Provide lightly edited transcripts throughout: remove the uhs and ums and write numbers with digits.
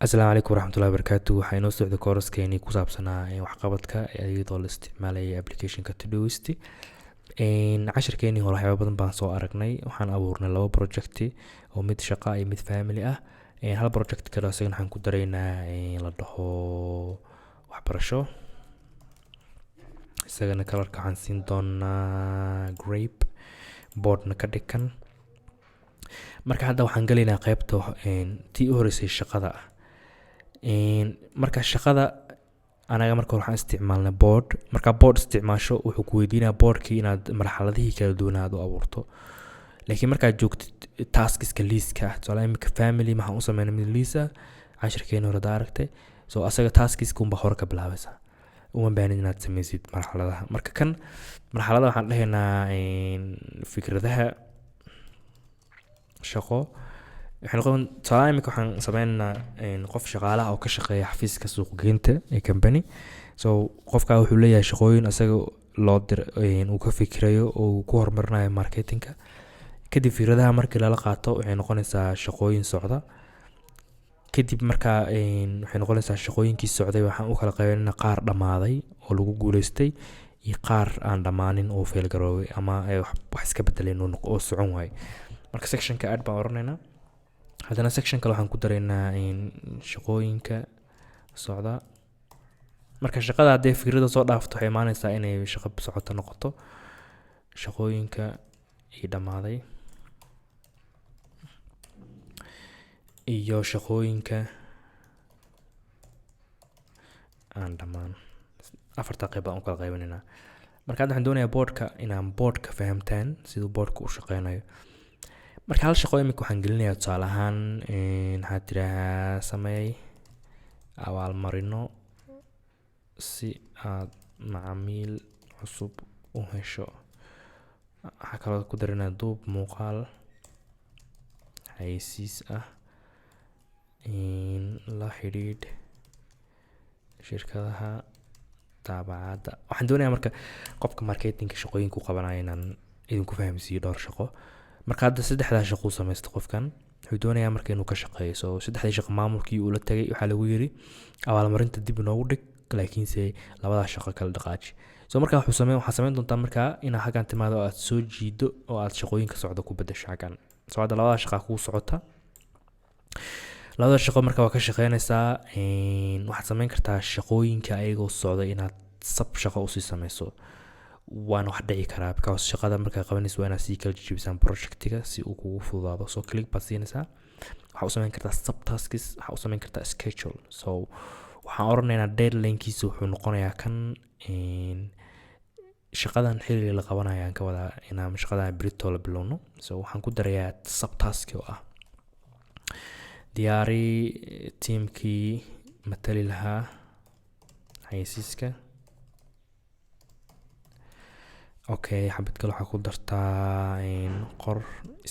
Asalaamu calaykum waraxmatullahi wabarakaatu. Waxaa inoo socday kooraskeenii ku saabsanaa waxqabadka iyadoo la isticmaalaya applicationka Todoist. Cashirkeenii hore waxyaaba badan baan soo aragnay. Waxaan abuurnay laba project oo mid shaqa iyo mid family ah. Hal project kale isagana waxaan ku daraynaa la dhaho waxbarasho. Isagana colorka waxaan siin doonaa grape, boardna ka dhigan. Marka hadda waxaan galaynaa qeybta tii u horeysay, shaqada ah. Marka shaqada anaga marka hore waxaan isticmaalnay board. Markaa board isticmaasho, wuxuu ku weydiinaya boardkii inaad marxaladihii kala duwan aad u abuurto. Laakiin markaad joogtid taskiska liiska ah, tusaale imika family maxaan u sameynay mid liis ah cashirkeeni hore hadaa aragtay. So asaga taskiska unbaa hore ka bilaabaysaa, uma baahnid inaad sameysid marxaladaha. Marka kan marxalada waxaan dhahaynaa fikradaha shaqo waxay noqon. Tusaale imika waxaan sameynaynaa qof shaqaalaha oo ka shaqeeya xafiiska suuqgeynta ee company. So qofka wuxuu leeyahay shaqooyin asaga loo dir uu ka fikirayo oo uu ku horumarinayo marketingka. Kadib fikradaha markii lala qaato, waxay noqonaysaa shaqooyin socda. Kadib markaa waxay noqonaysaa shaqooyinkii socday waxaan u kala qaybinaynaa qaar dhammaaday oo lagu guuleystay iyo qaar aan dhammaanin oo fail garoobay ama ay wax iska bedeleen oo socon waayay. Marka sectionka add baan oranaynaa. Haddana section kale waxaan ku daraynaa shaqooyinka socda. Marka shaqada haddii fikrada soo dhaafto, waxay imaanaysaa inay shaqo socoto noqoto, shaqooyinka ii dhammaaday iyo shaqooyinka aan dhammaan. Afarta qayb baan u kala qaybinaynaa. Marka hadda waxaan doonayaa boardka inaan boardka fahamtaan siduu boardka u shaqeynayo. Marka hal shaqo imika waxaan gelinayaa, tusaale ahaan waxaad tidhaahaa sameey abaalmarino si aad macaamiil cusub u hesho. Waxaa kaloo ku daranaa duub muuqaal xayeysiis ah, la xidhiidh shirkadaha daabacaadda. Waxaan doonayaa marka qofka marketingka shaqooyinka u qabanaya inaan idinku fahamsiiyo dhowr shaqo. Marka hadda saddexdaa shaqo uu samaysto, qofkan wuxuu doonayaa marka inuu ka shaqeeyo. So saddexdii shaqo maamulkii uu la tagay, waxaa lagu yiri abaalmarinta dib inoogu dhig, laakiinse labadaa shaqo kala dhaqaaji. So marka wuxuu sameyn, waxaa sameyn doontaa markaa inaad xaggan timaado oo aad soo jiido oo aad shaqooyinka socda ku bedesho xaggan. So hadda labadaa shaqa kuu socota, labada shaqo marka waa ka shaqeynaysaa. Waxaad sameyn kartaa shaqooyinka ayagoo socda inaad sub shaqo usii sameyso, waana wax dhici karaa, because shaqada markaa qabanaysa waa inaad sii kala jejebisaan projectiga si uu kugu fududaado. So click baad siinaysaa, waxaa u sameyn kartaa sub tasks, waxaa u sameyn kartaa schedule. So waxaan oranaynaa deadlinekiisa wuxuu noqonayaa kan shaqadan xilliga la qabanayo aan ka wadaa inaan shaqadan berito la bilowno. So waxaan ku darayaa sub task oo ah diyaari tiimkii matali lahaa xayeysiiska. Okay, xabad kale waxaa ku dartaa qor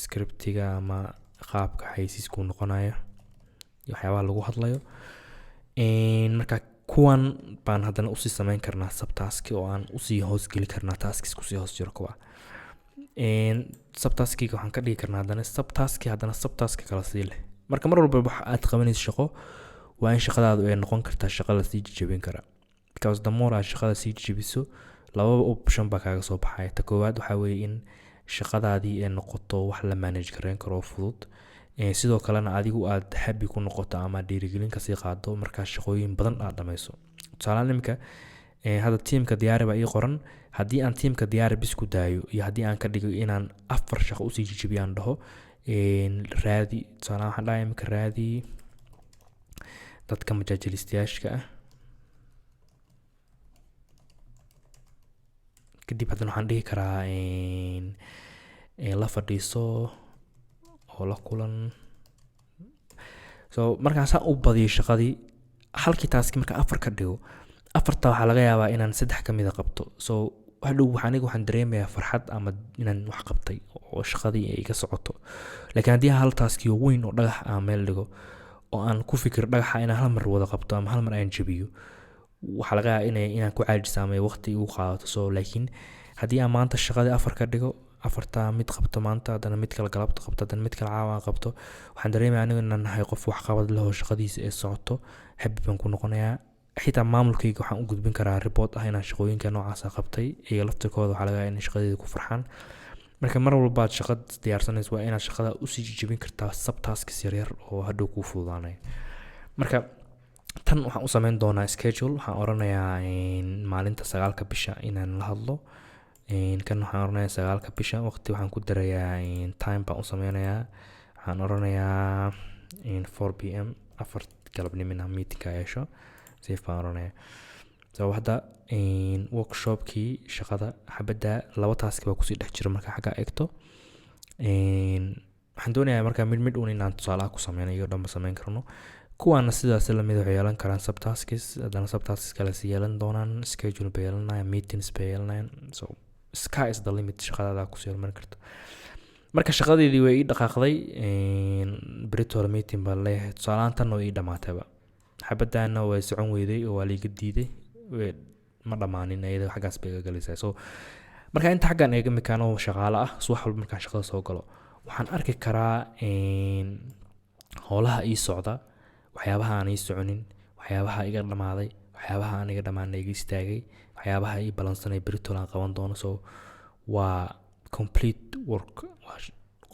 scriptiga ama qaabka xayeysiisku noqonayo iyo waxyaabaha lagu hadlayo. Marka kuwan baan haddana usii sameyn karnaa subtask oo aan usii hoosgeli karnaa taskis kusii hoos jiro. Kuwa subtaskiga waxaan ka dhigi karnaa haddana subtaski, haddana subtask kala sii leh. Marka mar walba wax aad qabanayso shaqo, waa in shaqadaadu ay noqon kartaa shaqo lasii jejebin kara, because the more aad shaqada sii jejebiso, lababa option baa kaaga soo baxaya. Ta koowaad waxaa weeye in shaqadaadii ay noqoto wax la manage gareyn karo oo fudud. Sidoo kalena adigu aad happy ku noqoto ama dhiirigelin kasii qaado markaa shaqooyin badan aad dhameyso. Tusaalehaan imika hadda tiimka diyaari baa ii qoran. Haddii aan tiimka diyaari bis ku daayo iyo haddii aan ka dhigo inaan afar shaqo usii jejebiyo, aan dhaho raadi, tusaalehaan waxaan dhahay imika raadi dadka majaajilistayaashka ah. Kadib haddana waxaan dhihi karaa la fadhiiso oo la kulan. So markaan saa u badiyo shaqadii, halkii taski markaan afar ka dhigo, afarta waxaa laga yaabaa inaan saddex ka mida qabto. So hadhow aniga waxaan dareemayaa farxad ama inaan wax qabtay oo shaqadii ay iga socoto. Laakiin haddii hal taskiyo weyn oo dhagax aan meel dhigo oo aan ku fikiro dhagaxa inaan hal mar wada qabto ama hal mar aan jabiyo, waxaa laga yaabaa inaan ku caajiso ama waqti igu qaadato. So laakiin haddii aan maanta shaqadii afar ka dhigo Afartaa mid qabto maanta, haddana mid kale galabta qabto, haddana mid kale caawa aan qabto, waxaan dareemaya anigu inaan nahay qof waxqabad leh oo shaqadiisa ee socoto. Happy baan ku noqonayaa. Xitaa maamulkayga waxaan u gudbin karaa report ah inaan shaqooyinka noocaasa qabtay. Iyaga laftirkooda waxaa laga yaabaa inay shaqadeeda ku farxaan. Marka mar walba aad shaqad diyaarsanayso, waa inaad shaqada usii jijibin kartaa subtasks yaryar oo hadhow kuu fududaanaya. Marka tan waxaan u sameyn doonaa schedule. Waxaan oranayaa maalinta 9-ka bisha inaan la hadlo. Kan waxaan oranayaa 9-ka bisha, waqti waxaan ku darayaa, time baan u sameynayaa. Waxaan oranayaa 4 p.m., 4 galabnimo inaan meetingka yeesho. Save baan oranayaa. So hadda workshopkii shaqada xabadda laba task baa kusii dhex jira. Marka xaggaa eegto, waxaan doonayaa marka mid mid uun inaan tusaalaha ku sameynayo dhanba sameyn karno. Kuwaana sidaas lamid waxay yeelan karaan subtasks, haddana subtasks kale si yeelan doonaan, schedule bay yeelanayaan, meetings bay yeelanayaan. So sky is the limit, shaqadaada kusii horumarin karto. Marka shaqadeedii way ii dhaqaaqday. Britol meeting baan leeyahay tusaalahaan. Tan oo ii dhamaatayba, xabadaana way socon weyday oo waa liiga diiday, ma dhammaanin iyada, xaggaas bay iga galaysaa. So marka inta xaggan eega imika, anoo shaqaale ah, subax walba markaan shaqada soo galo, waxaan arki karaa howlaha ii socda, waxyaabaha aan ii soconin, waxyaabaha iga dhamaaday, waxyaabaha aan iga dhamaanay, iga istaagay, waxyaabaha ii balansanay britol aan qaban doono. So waa complete work. Waa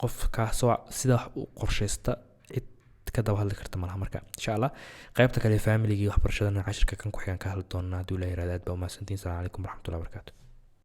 qof kaasoo sida wax u qorshaysta, cid ka daba hadli karta malaha. Marka insha Allah qaybta kale, familigii, waxbarashadana, cashirka kan ku xigan ka hadli doonaa hadduu la yirahdo. Aad baa umahadsantiin. Salaam calaykum waraxmatullahi wabarakaatu.